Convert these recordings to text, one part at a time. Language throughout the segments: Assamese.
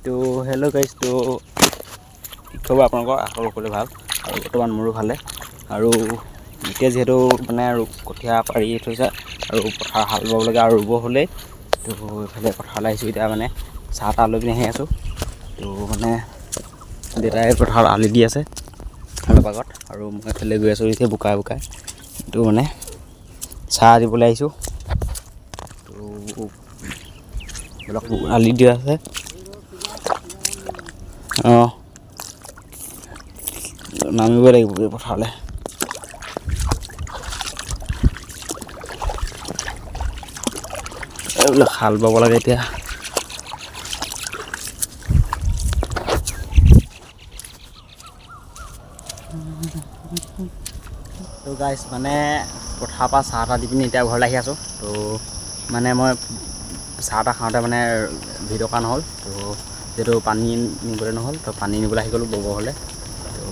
তো হেল্ল' গাইজ, তো কি খবৰ আপোনালোকৰ? আশা কৰোঁ সকলোৱে ভাল আৰু বৰ্তমান মোৰো ভালে। আৰু এতিয়া যিহেতু মানে আৰু কঠীয়া পাৰি থৈছে আৰু পথাৰ হাল বাব লাগে আৰু ৰুব হ'লেই, তো এইফালে পথাৰলৈ আহিছোঁ। এতিয়া মানে চাহ তাহ লৈ পিনি আহি আছোঁ। তো মানে দেউতাই পথাৰত আলি দি আছে অলপ আগত আৰু মই এইফালে গৈ আছোঁ এতিয়া বোকাই বোকাই। তো মানে চাহ দিবলৈ আহিছোঁ। তো এইবিলাক আলি দিয়া আছে। অঁ, নামিবই লাগিব এই পথাৰলৈ। এইবিলাক হাল বাব লাগে এতিয়া। তো গাইজ মানে পথাৰৰ পৰা চাহ তাহ দি পিনি এতিয়া ঘৰলৈ আহি আছোঁ। তো মানে মই চাহ তাহ খাওঁতে মানে ভিডিঅ' কৰা নহ'ল, তো যিহেতু পানী নিবলৈ নহ'ল, তো পানী নিবলৈ আহি গ'লোঁ ববৰ হ'লে। তো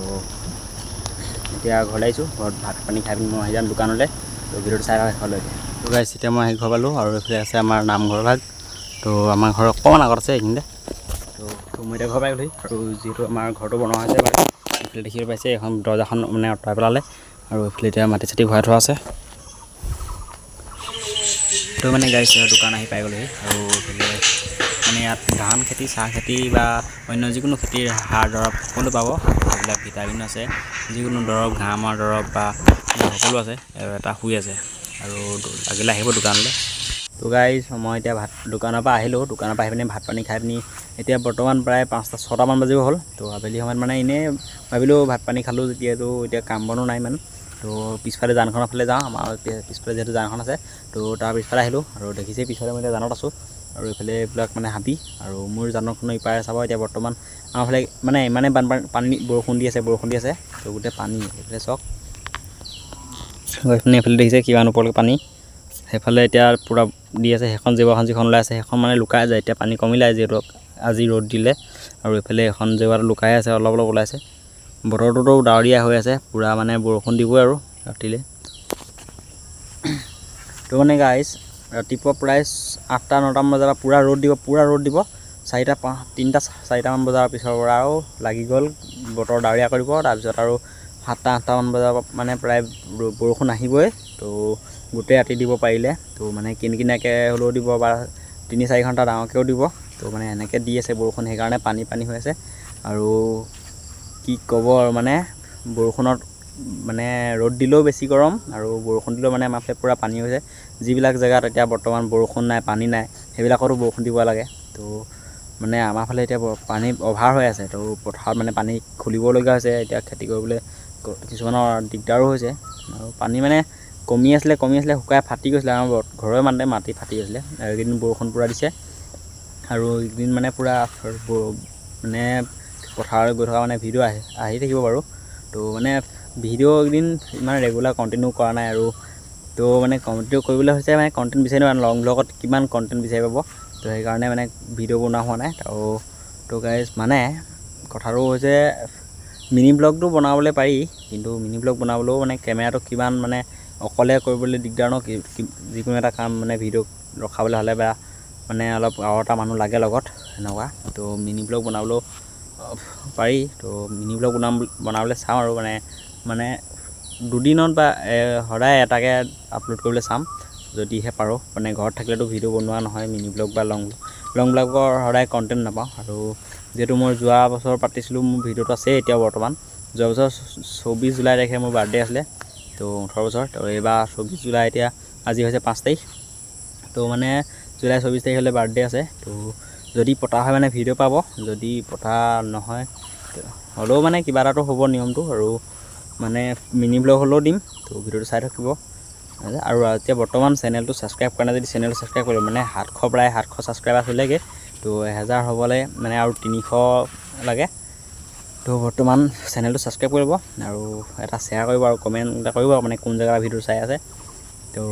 এতিয়া ঘৰলৈ আহিছোঁ, ঘৰত ভাত পানী খাই পিনি মই আহি যাম দোকানলৈ। তো ভিডিঅ'টো চাই থাকক শেষলৈকে। তো গাইজ এতিয়া মই আহি ঘৰ পালোঁ আৰু এইফালে আছে আমাৰ নামঘৰ ভাগ। তো আমাৰ ঘৰ অকণমান আগত আছে এইখিনিতে। তো মই এতিয়া ঘৰ পাই গ'লোহি আৰু যিহেতু আমাৰ ঘৰটো বনোৱা হৈছে বাৰু এইফালে দেখিব পাইছে এখন দৰ্জাখন মানে আঁতৰাই পেলালে আৰু এইফালে এতিয়া মাটি চাটি ভৰাই থোৱা আছে। তো মানে গাইজ দোকান আহি পাই গ'লোহি আৰু এইফালে মানে ইয়াত ধান খেতি, চাহ খেতি বা অন্য যিকোনো খেতিৰ সাৰ দৰৱ সকলো পাব। এইবিলাক ভিটামিন আছে, যিকোনো দৰৱ, ঘাঁহ মৰা দৰৱ বা সকলো আছে। আৰু এটা শুই আছে আৰু লাগিলে আহিব দোকানলৈ। তো গাইজ মই এতিয়া ভাত দোকানৰ পৰা আহিলোঁ। দোকানৰ পৰা আহি পিনি ভাত পানী খাই পিনি এতিয়া বৰ্তমান প্ৰায় 5টা 6টামান বাজিব হ'ল। তো আবেলি সময়ত মানে এনেই ভাবিলোঁ ভাত পানী খালোঁ যেতিয়াতো এতিয়া কাম বনো নাই ইমান। তো পিছফালে জানখনৰ ফালে যাওঁ, আমাৰ পিছফালে যিহেতু জানখন আছে, তো তাৰ পিছফালে আহিলোঁ আৰু দেখিছেই পিছফালে মই এতিয়া জানত আছোঁ। আৰু এইফালে এইবিলাক মানে হাবি আৰু মোৰ জানখনৰ ইপাৰে চাব এতিয়া বৰ্তমান আমাৰ ফালে মানে ইমানেই বানপানী, পানী বৰষুণ দি আছে, বৰষুণ দি আছে, তো গোটেই পানী। এইফালে চাওক, এইফালে এইফালে দেখিছে কিমান ওপৰলৈকে পানী। সেইফালে এতিয়া পূৰা দি আছে। সেইখন জেওৰাখন যিখন ওলাই আছে সেইখন মানে লুকাই যায়, এতিয়া পানী কমিলে যিহেতু আজি ৰ'দ দিলে। আৰু এইফালে এখন জেওৰাটো লুকাই আছে, অলপ অলপ ওলাইছে। বতৰটোতো ডাৱৰীয়া হৈ আছে পূৰা, মানে বৰষুণ দিবই আৰু ৰাতিলৈ। তো মানে গাইজ ৰাতিপুৱা প্ৰায় 8টা 9টামান বজাৰ পৰা পূৰা ৰ'দ দিব, পূৰা ৰ'দ দিব। 4টা 5 3টা 4টামান বজাৰ পিছৰ পৰা আৰু লাগি গ'ল বতৰ ডাৱৰীয়া কৰিব। তাৰপিছত আৰু 7টা 8টামান বজাৰ পৰা মানে প্ৰায় বৰষুণ আহিবই। তো গোটেই ৰাতি দিব পাৰিলে, তো মানে কিনকিনীয়াকৈ হ'লেও দিব বা 3-4 ঘণ্টা ডাঙৰকৈও দিব। তো মানে এনেকৈ দি আছে বৰষুণ, সেইকাৰণে পানী পানী হৈ আছে। আৰু কি ক'ব আৰু মানে বৰষুণত মানে ৰ'দ দিলেও বেছি গৰম আৰু বৰষুণ দিলেও মানে আমাৰ ফালে পূৰা পানী হৈছে। যিবিলাক জেগাত এতিয়া বৰ্তমান বৰষুণ নাই, পানী নাই, সেইবিলাকতো বৰষুণ দিব লাগে। তো মানে আমাৰ ফালে এতিয়া পানী অভাৰ হৈ আছে। তো পথাৰত মানে পানী খুলিবলগীয়া হৈছে এতিয়া খেতি কৰিবলৈ, কিছুমানৰ দিগদাৰো হৈছে। আৰু পানী মানে কমি আছিলে, কমি আছিলে, শুকাই ফাটি গৈছিলে। আমাৰ ঘৰৰে মানে মাটি ফাটি গৈছিলে। আৰু এইকেইদিন বৰষুণ পূৰা দিছে আৰু এইকেইদিন মানে পূৰা মানে পথাৰত গৈ থকা মানে ভিডিঅ' আহি থাকিব বাৰু। তো মানে ভিডিঅ' এইকেইদিন ইমান ৰেগুলাৰ কণ্টিনিউ কৰা নাই আৰু। তো মানে কণ্টিনিউ কৰিবলৈ হৈছে মানে কণ্টেণ্ট বিচাৰি নহয়, লং ব্লগত কিমান কণ্টেণ্ট বিচাৰি পাব, তো সেইকাৰণে মানে ভিডিঅ' বনোৱা হোৱা নাই। তো গাইজ মানে কথাটো হৈছে মিনি ব্লগটো বনাবলৈ পাৰি, কিন্তু মিনি ব্লগ বনাবলৈও মানে কেমেৰাটো কিমান মানে অকলে কৰিবলৈ দিগদাৰ ন, যিকোনো এটা কাম মানে ভিডিঅ' ৰখাবলৈ হ'লে বা মানে অলপ আৰু এটা মানুহ লাগে লগত সেনেকুৱা। তো মিনি ব্লগ বনাবলৈও পাৰি। তো মিনি ব্লগ বনাবলৈ চাওঁ আৰু মানে মানে দুদিনত বা সদায় এটাকে আপলোড কৰিবলৈ চাম যদিহে পাৰোঁ। মানে ঘৰত থাকিলেতো ভিডিঅ' বনোৱা নহয় মিনি ব্লগ বা লং লং ব্লগৰ সদায় কণ্টেণ্ট নাপাওঁ। আৰু যিহেতু মই যোৱা বছৰ পাতিছিলোঁ, মোৰ ভিডিঅ'টো আছে এতিয়া বৰ্তমান। যোৱা বছৰ 24 জুলাই তাৰিখে মোৰ বাৰ্থডে আছিলে, তো 18 বছৰ। তো এইবাৰ 24 জুলাই, এতিয়া আজি হৈছে 5 তাৰিখ। তো মানে জুলাই 24 তাৰিখ হ'লে বাৰ্থডে আছে। তো যদি পতা হয় মানে ভিডিঅ' পাব, যদি পতা নহয় হ'লেও মানে কিবা এটাতো হ'ব নিয়মটো। আৰু মানে মিনি ব্লগ হ'লেও দিম, তো ভিডিঅ'টো চাই থাকিব। আৰু এতিয়া বৰ্তমান চেনেলটো ছাবস্ক্ৰাইব কৰা নাই যদি চেনেলটো ছাবস্ক্ৰাইব কৰিব। মানে 700 প্ৰায় 700 ছাবস্ক্ৰাইবাৰ আছিলেগৈ, তো 1000 হ'বলৈ মানে আৰু 300 লাগে। তো বৰ্তমান চেনেলটো ছাবস্ক্ৰাইব কৰিব আৰু এটা শ্বেয়াৰ কৰিব আৰু কমেণ্ট এটা কৰিব মানে কোন জেগাৰ ভিডিঅ' চাই আছে। তো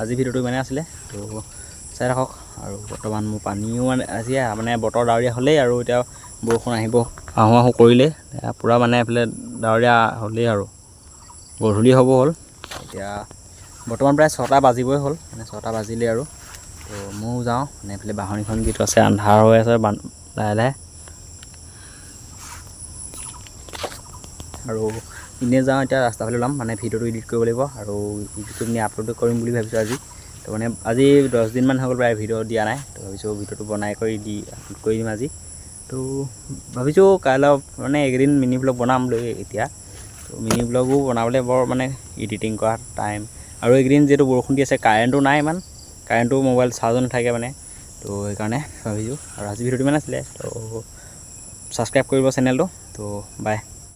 আজি ভিডিঅ'টো ইমানেই আছিলে, তো চাই থাকক। আৰু বৰ্তমান মোৰ পানীও মানে আজি মানে বতৰ ডাৱৰীয়া হ'লেই আৰু এতিয়া বৰষুণ আহিব আহোঁ আহোঁ কৰিলেই পূৰা মানে এইফালে ডাৱৰীয়া হ'লেই আৰু গধূলি হ'ব হ'ল। এতিয়া বৰ্তমান প্ৰায় 6টা বাজিবই হ'ল, মানে 6টা বাজিলেই আৰু। তো ময়ো যাওঁ, মানে এইফালে বাঁহনিখন যিটো আছে আন্ধাৰ হৈ আছে, লাহে লাহে। আৰু এনেই যাওঁ, এতিয়া ৰাস্তা ফালে ওলাম, মানে ভিডিঅ'টো এডিট কৰিব লাগিব আৰু এডিট কৰি পিনি আপলোড কৰিম বুলি ভাবিছোঁ আজি। তো মানে আজি 10 দিনমান হৈ গ'ল প্ৰায় ভিডিঅ' দিয়া নাই। তো ভাবিছোঁ ভিডিঅ'টো বনাই কৰি দি আপলোড কৰি দিম আজি। তো ভাবিছোঁ কাইলৈ মানে এইকেইদিন মিনি ব্লগ বনাম বুলি এতিয়া। তো মিনি ব্লগো বনাবলৈ বৰ মানে এডিটিং কৰা টাইম আৰু এইকেইদিন যিহেতু বৰষুণ দি আছে, কাৰেণ্টো নাই ইমান, কাৰেণ্টটো মোবাইল চাৰ্জো নাথাকে মানে। তো সেইকাৰণে ভাবিছোঁ। আৰু আজি ভিডিঅ'টো ইমান আছিলে। তো ছাবস্ক্ৰাইব কৰিব চেনেলটো। তো বাই।